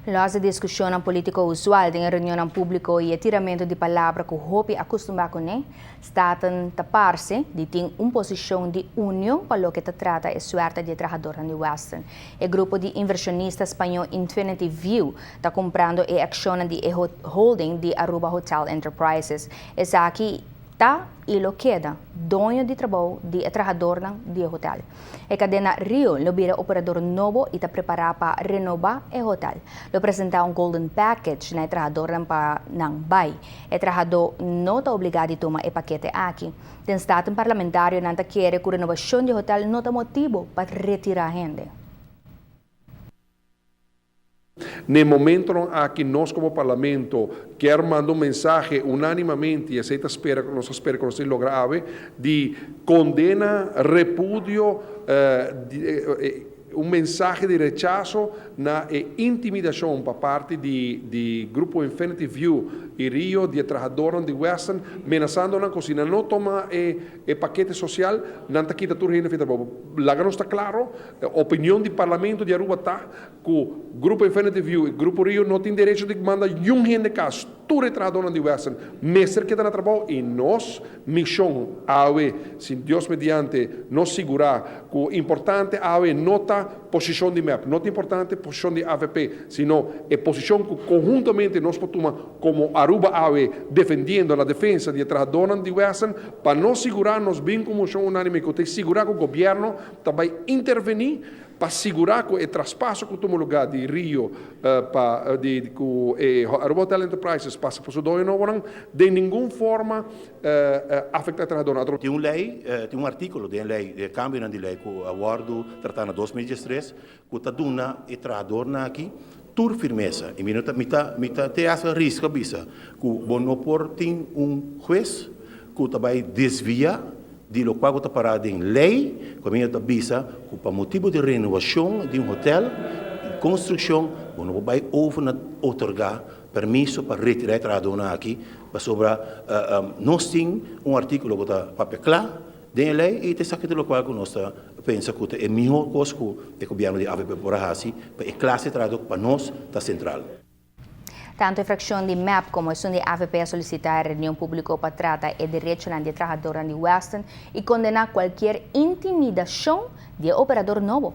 Los di discusionnan politico usual den reunionnan publico y e tiramento di palabra cu hopi a custumbra cune, Staten ta parce di tin un posicion di union pa loke ta trata e suerte di trahadornan di Westin. E grupo di inversionista Spaño Infinity View ta cumprando e accionnan di e holding di Aruba Hotel Enterprises. Esaki ta y lo keda doño di trabou di e trahadornan di e hotel. E cadena Rio lo bira operador nobo y ta prepara pa renoba e hotel. Lo presenta un golden package na e trahadornan pa nan bay. E trahador no ta obliga di tuma e pakete aki. Den Staten parlamentarionan ta kere cu renobacion di hotel no ta motibo pa retira hende. Na e momentonan aki nos como Parlamento kier manda un mensahe unanimamente y esey ta spera, nos ta spera cu nos tin logra awe, di condena, repudio, un mensahe di rechaso na e intimidacion pa parti di di Grupo Infinity View y Rio di e trahadornan di Western, menasando nan cu si nan no toma e e pakete social, nan ta kita tur hende fi trabou. Laga nos ta claro, opinion di Parlamento di Aruba ta Ku Grupo Infinity View i Grupo Rio no tin derecho di manda niun hende kas. Tur e trahadónan di Western mester keda na trabou i nos mishon awe, si Dios mediante, nos sigurá ku importante awe no ta posishon di mep, no ta importante posishon di avp, sino e posishon ku konhuntamente nos por tuma komo Aruba awe defendiendo la defensa di e trahadónan di Western pa nos sigurá nos bin ku moshon unánime ku ta sigurá ku gobièrnu ta bai intervení Pa sigurá ku e traspaso ku tuma lugá di Rio pa di ku e Aruba Hotel Enterprises pasa pa su doño nobonan den ningun forma afektá e trahadónan. Tin un lei, tin un artíkulo den e lei, den e kambionan di lei ku a wòrdu tratá na 2013 ku ta duna e trahadornan aki tur firmesa. I mi no ta, mi ta, mi ta te hasta riska bisa ku bo no por tin un hues ku ta bai desviá Di lokual ku ta pará den lei, ku mi ta bisa ku pa motibu di renovacion di un hotel, konstrukshon, bo no por bai over na otorgá permiso pa retirá e trahadónan aki, pasobra nos tin un artíkulo ku ta papia kla den e lei i ta esaki ta lokual ku nos ta pensa ku ta e mihó kos ku e gobièrnu di avp por a hasi pa e klase trahadó ku pa nos ta sentral. Tanto e fraccion di mep como esun di avp a solicita e reunion publico pa trata e derechonan di e trahadornan di Westin y condena cualkier intimidacion di e operador nobo.